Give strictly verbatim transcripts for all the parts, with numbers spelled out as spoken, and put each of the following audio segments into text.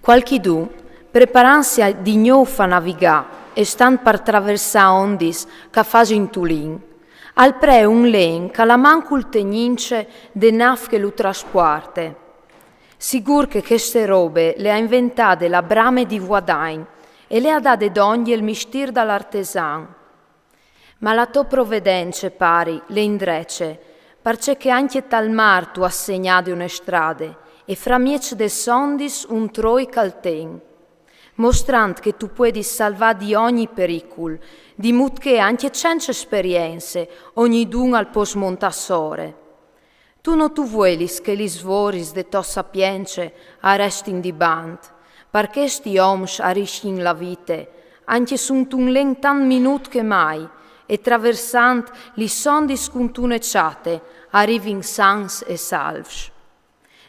Cualchidun, preparantsi a di gnûf a navigâ e stant par traversâ ondis ch'a fasin tulin, al pree un len ch'al à mancul tegnince de nâf che lu traspuarte. Sigûr che cheste robe le à inventade la brame di Vuadagn e le à dade dongje il mistîr dal artesan. Ma la tô provedence, pari, l'è indrece, parcè che ancje tal mâr tu âs segnade une strade e framieç des ondis un troi ch'al ten, mostrant che tu puedis salvâ di ogni pericul, di mût che ancje cence esperience ognidun al pò smontâ sore. Tu no tu vuelis che lis voris de tô sapience a restin di bant, parcè chescj oms a riscjin la vite, ancje suntun len tant minût che mai, e traversant lis ondis cuntune çate, a rivin sans e salvs.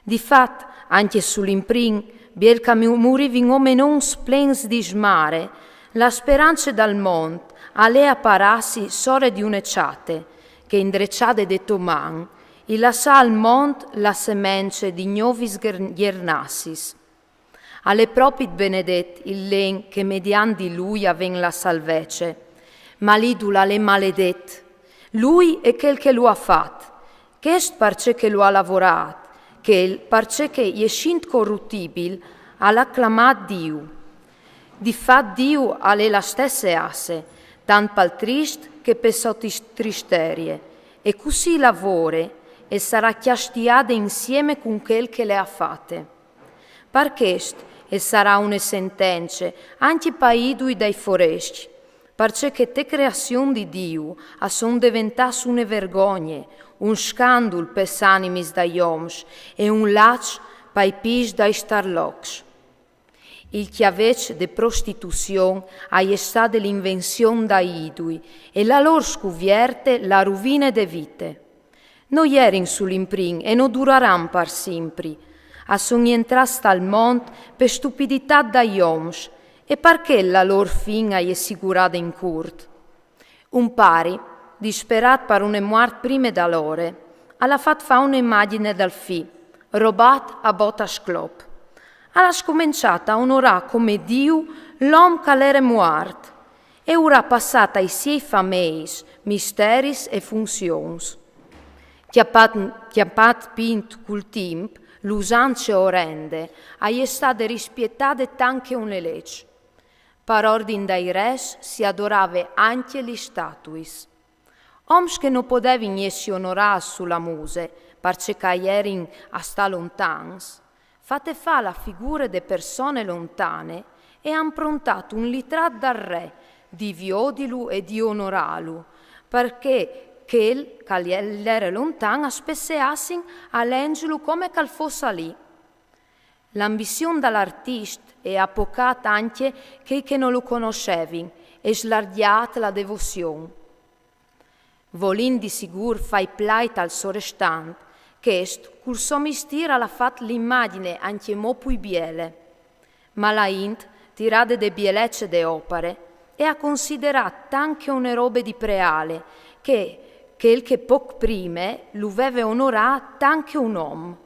Di fat, ancje sul imprin, biel ch'a mu-, murivin omenons plens di smare, la sperance dal mont al è a parâsi sore di une çate, che indreçade de tô man, i lassà al mont la semence di gnovis gher-, gjernassis. Al è propit benedet il len che mediant di lui a ven la salvece, ma l'idul al è maledet, lui e chel che lu à fat, chest parcè che lu à lavorât, chel parcè che, jescint corrutibil, al à clamât Diu. Di fat Diu al è la stesse asse, tant pal trist che pe sô tis-, tristerie, e cussì la vore e sarà cjastiade insieme cun chel che le à fate. Par chest e sarà une sentence ancje pai idui dai forescj, parcè che te creazion di Diu a son deventâts une vergogne, un scandul pes animis dai oms e un laç pai pîts dai starlocs. Il cjaveç de prostituzion a je stade l'invenzion dai idui e la lôr scuvierte la ruvine de vite. No jerin sul imprin e no duraran par simpri. A son jentrâts tal mont pe stupiditât dai oms e par chel la lôr fin a je sigurade in curt. Un pari, disperât par une muart prime da l'ore, al à fat fâ une imagjine dal fi, robât a bot a sclop. Al à scomençât a onorâ come Diu l'om ch'al jere muart e ur à passât ai siei fameis misteris e funzions. Cjapât, cjapât pint cul timp, l'usance orende a je stade rispietade tant che une leç. Par ordin dai res si adorave ancje lis statuis. Oms che no podevin jessi onorâts su la muse, parcè ch'a jerin a stâ lontans, fate fâ la figure de persone lontane, e àn prontât un litrat dal re di viodilu e di onorâlu, parcè chel ch'al jere lontan a spesseassin a lengjlu come ch'al fos alì. L'ambizion dal artist e à pocât ancje chei che no lu conossevin e slargjât la devozion. Volint di sigûr fâi plait al sorestant, chest, cul so mistîr al à fat l'imagjine ancjemò plui biele. Ma la int, tirade de bielece de opare, e à considerât tant che une robe di preâle, che chel che pôc prime lu veve onorât tant che un om.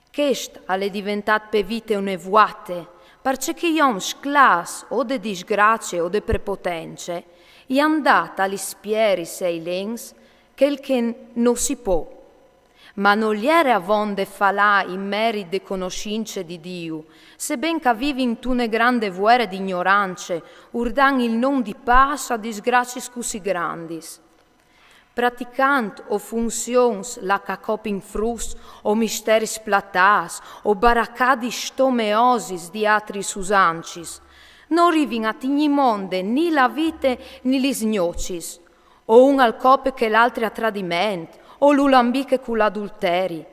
Chest al è diventât pe vite une vuate, parcè che i oms sclâfs o de disgracie o de prepotence, i àn dât a lis pieris e ai lens chel che no si pò. Ma nol jere avonde falâ in merit de conossince di Diu, seben ch'a vivin intune grande vuere di ignorance, urdant il non di pâs a disgraciis cussì grandis. Praticant o funzions là ch'a copin fruts o misteris platâts o baracadis stomeosis di atris usancis, no rivin a tignî monde ni la vite ni lis gnocis, o un al cope chel altri a tradiment, o lu lambiche cul adulteri.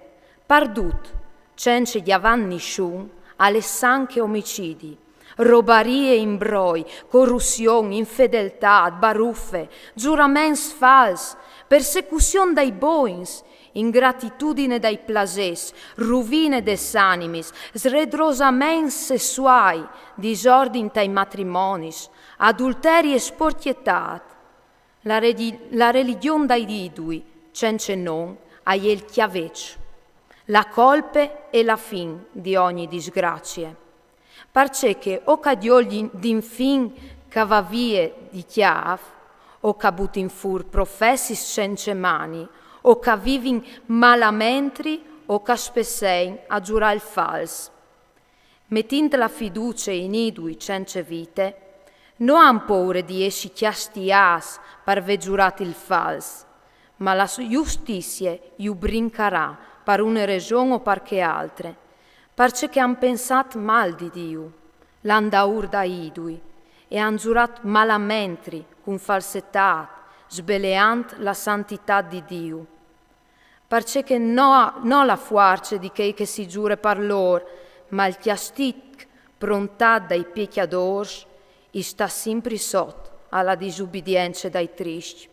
Pardut, cence gjavânt nissun, al è sanc e omicidi, robarie e imbroi, corruzion, infedeltât, barufe, zuraments fals, persecuzion dai bogns, ingratitudine dai plasês, ruvine des animis, sredrosaments sessuâi, disordin tai matrimonis, adulteri e sporcjetât. La regi-, la religjon dai idui, cence non, a je il cjaveç, la colpe e la fin di ogni disgracie. Parcè che o ch'a diolin d'infin ch'a va vie di cjâf, o ch'a butin fûr professis cence mani, o ch'a vivin malamentri, o ch'a spessein a zurâ il fals. Metint la fiducie in idui cence vite, no àn pôre di jessi cjastiâts par vê zurât il fals, ma la justizie ju brincarà par une reson o par chê altre, parcè che àn pensât mâl di Diu, l'àn daûr da idui, e àn zurât malamentri, cun falsetât, sbeleant la santitât di Diu. Parcè che no, no la fuarce di chei che si zure par lôr, ma il cjastic prontât dai piecjadôrs, i sta simpri sot a la disubidience dai triscj.